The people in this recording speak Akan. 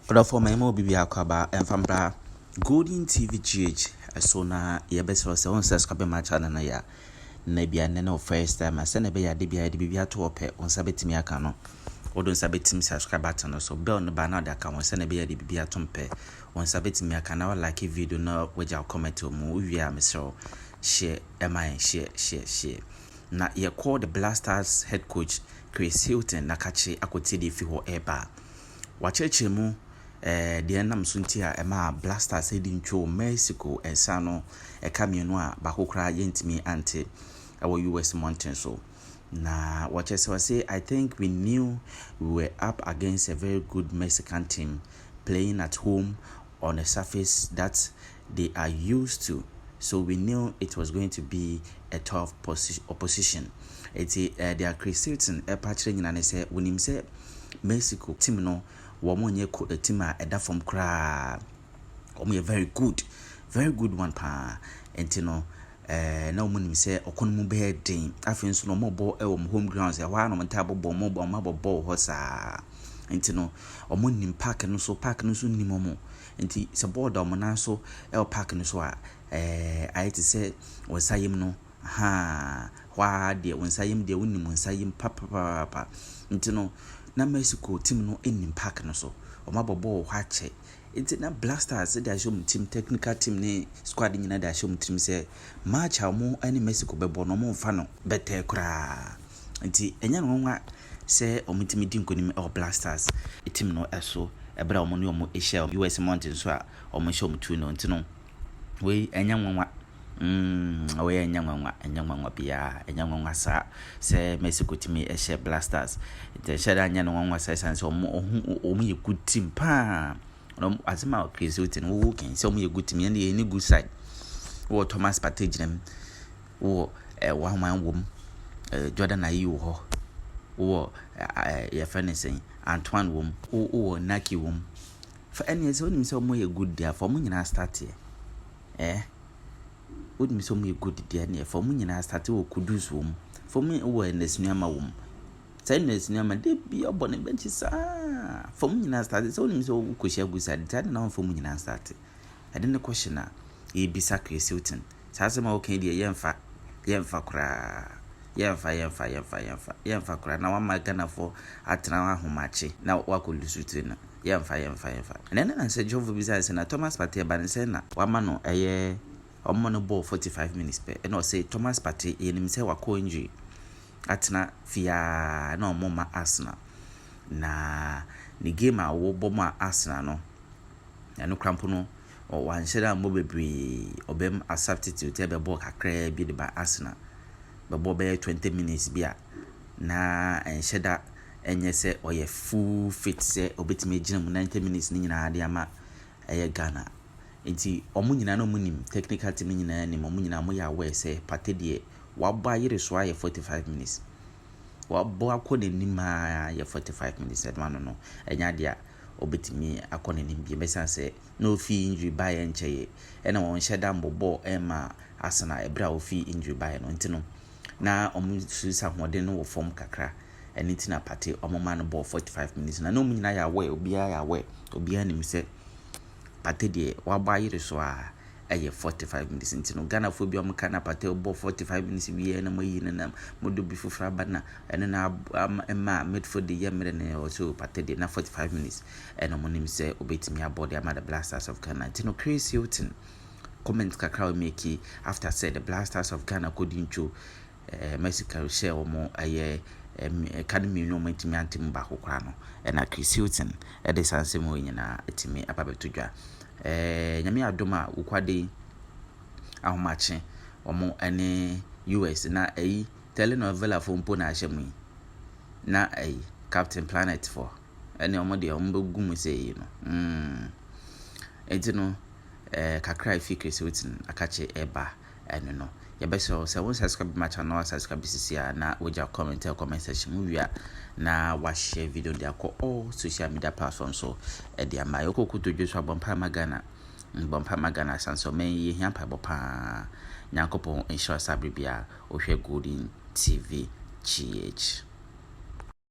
Ɔdɔfoɔ, ma yɛma obi biako aba ɛmfa mbra Golden TV GH ɛso na yɛbɛsrɛ sɛ wɔn subscribe ma channel no yɛ a na bia nnɛ ne first time a, sɛnea ɛbɛyɛ ade biara yɛde biribi ato hɔ pɛ, wo nsa bɛtumi aka no. Wode nsa bɛtumi subscribe button no so, bell no ba na wode aka ho, sɛnea ɛbɛyɛ de biribi ato mpɛ, wo nsa bɛtumi aka na walike video na wagya comment wɔ mu. Wowie a, mesrɛ wo, share ɛma yɛn, share, share, share. Na yɛkɔ the Black Stars head coach Chris Hughton na kakye akɔtie deɛ fi hɔ ɛreba a wakyerɛkyerɛ mu deɛ ɛnam so nti a ɛma Black Stars adi ntwo Mexico nsa no ɛka mmienu a baako koraa yɛntumi ante ɛwɔ US mmɔnten so. Na wɔkyerɛ sɛ wɔse, "I think we knew we were up against a very good Mexican team playing at home on a surface that they are used to, so we knew it was going to be a tough opposition." Eti deɛ Chris Hughton ɛpa kyerɛ nyina ne sɛ wɔnim sɛ Mexico team no, wɔn nyɛ team a ɛda fam koraa. Wɔn yɛ very good, very good one paa. Nti no na wɔn nim sɛ ɔkɔ no mu bɛyɛ den. Afei nso no, wɔn bɔ ɛwɔ wɔn home grounds ɛhɔ a na wɔn ntaa bɔ bɔ wɔn abɔ bɔɔl hɔ saa. Nti no wɔn nim park no so, park no so nim wɔn. Nti sɛ bɔɔl da wɔn nan so ɛwɔ park no so a, ayɛ te sɛ wɔn nsa yam no haa hɔ ara deɛ, wɔn nsa yam deɛ, wɔnim wɔn nsa yam papaapa. Nti no na Mexico team no nim park no so, wɔn abɔ bɔɔl hɔ akyɛ. Nti na Black Stars de ahyɛ wɔn team, technical team ne squad nyinaa de ahyɛ wɔn tirim sɛ match a wɔn ne Mexico bɛbɔ no, wɔn mfa no bɛtɛɛ koraa. Nti ɛnyɛ no nwanwa sɛ wɔn tumi di nkonim ɛwɔ Black Stars team no ɛso ɛberɛ a wɔn ne wɔn ahyia US mmɔnten so a wɔn hyɛ wɔn tu no. Nti no wei ɛnyɛ nwanwa. Wei ɛnyɛ nwanwa, ɛnyɛ nwanwa biara, ɛnyɛ nwanwa saa sɛ Mexico tumi ɛhyɛ Black Stars. Nti ɛhyɛ dɛ anyɛ no nwanwa saa, ɛsiane sɛ wɔn yɛ good team paa. Ɔmo asɛm a Chris Hughton wɔwɔ kɛn sɛ ɔmo yɛ good team, yɛn deɛ yɛn ni good side. Wɔ Thomas Partey gyina mu, wɔ Wanwan wɔ mu, Jordan Ayew wɔ hɔ, wɔ yɛfrɛ no sɛn, Antoine wɔ mu, wɔ Naki wɔ mu. Fa ɛneɛ sɛ wonim sɛ ɔmo yɛ good deɛ, fa ɔmo nyinaa start yɛ. Wonim sɛ ɔmo yɛ good deɛ neɛ, fa ɔmo nyinaa start. Wɔ Kudus wɔ mu, fa ɔmo, wɔ Ernest Nuamah wɔ mu. Saa Ernest Nuamah de bi ɔbɔ ne bɛnkyi saa, fa ɔmo nyinaa start. Sɛ wonim sɛ wokɔhyia good side nti ade na wɔmfa ɔmo nyinaa start. Ɛde ne question a yɛbisa Chris Hughton. Saa asɛm a wɔka yi deɛ, yɛmfa, yɛmfa koraa, yɛmfa, yɛmfa, yɛmfa, yɛmfa, yɛmfa koraa. Na wama Ghanafoɔ atena ahomakye na wakɔ lose tiri no, yɛmfa, yɛmfa, yɛmfa. Ɛnɛ ne na nsɛnkyerɛwfoɔ bisa sɛ na Thomas Partey ba ne sɛ na wama no ɛyɛ ɔmo no bɔɔl 45 minutes pɛ. Ɛna ɔsɛ Thomas Partey, yɛnim sɛ wakɔ injury atena fiaa na ɔmo ma Arsenal na ne game a wɔbɔ mu a Arsenal no, ɛno kora mpo no, wanhyɛ dɛ ammɔ bebree. Ɔbɛm a substitute ɛbɛbɔ kakraa bi de ba Arsenal, bɛbɔ bɛyɛ 20 minutes bi a na ɛnhyɛ da ɛnyɛ sɛ ɔyɛ full fit sɛ ɔbɛtumi agyina mu 90 minutes ne nyinaa de ama ɛyɛ Ghana. Nti ɔmo nyinaa na ɔmo nim, technical team nyinaa nim, ɔmo nyinaa ɔmo yɛ aware sɛ Partey deɛ, wabɔ ayere so ayɛ 45 minutes, wabɔ akɔ n'anim a yɛ 45 minutes. Ɛno ano no ɛnyɛ adeɛ a ɔbɛtumi akɔ n'anim bio, bɛsan sɛ na ofi injury baeɛ nkyɛeɛ, ɛna wɔn hyɛ da mbɔ bɔɔl ɛma Arsenal ɛberɛ a ofi injury baeɛ no. Nti no na ɔmo susu ahoɔden no wɔ fam kakra. Ɛne ti na Partey ɔmo ma no bɔɔl 45 minutes na ɔmo nyinaa yɛ aware, obiara yɛ aware, obiara nim sɛ Partey deɛ, wabɔ ayere so a ɛyɛ 45 minutes. Nti no Ghanafoɔ bi a wɔka na Partey bɔ 45 minutes wie na moayi no na mode bi foforɔ aba na ɛno na ɛma midfield yɛ mmerɛ no, ɛwɔ so Partey deɛ na 45 minutes ɛna ɔmo nim sɛ obɛtumi abɔ de ama the Black Stars of Ghana. Nti no Chris Hughton comment kakra a ɔmake after sɛ the Black Stars of Ghana kɔdi ntwo Mexico hyɛ wɔn ɛyɛ ɛka no mmienu a wɔntumi ante mu baako koraa no, ɛna Chris Hughton ɛde saa nsɛm wɔ nyinaa ɛtumi aba bɛto dwa. Nyame adom a wokwade ahomakye wɔn ɛne US na ɛyi telenovela fo mpo na ahyɛ mu yi na ɛyi Captain Planet fo ɛne wɔn deɛ, wɔn bɛgu mu sɛ yi no. Nti no kakra a efi Chris Hughton akakye ɛba ɛno no, yɛbɛsrɛ wo sɛ wo subscribe ma channel, subscribe sisi a na wogya comment ɛ comment section mu wie a na wahyɛ video de akɔ all social media platforms so ɛde ama. Yɛkɔ kotodwe so abɔ mpae ma Ghana, bɔ mpae ma Ghana asan sɛ ɔman yi yɛhia mpaebɔ paa. Nyankopɔn nhyira saa bere biara wohwɛ Golden TV GH.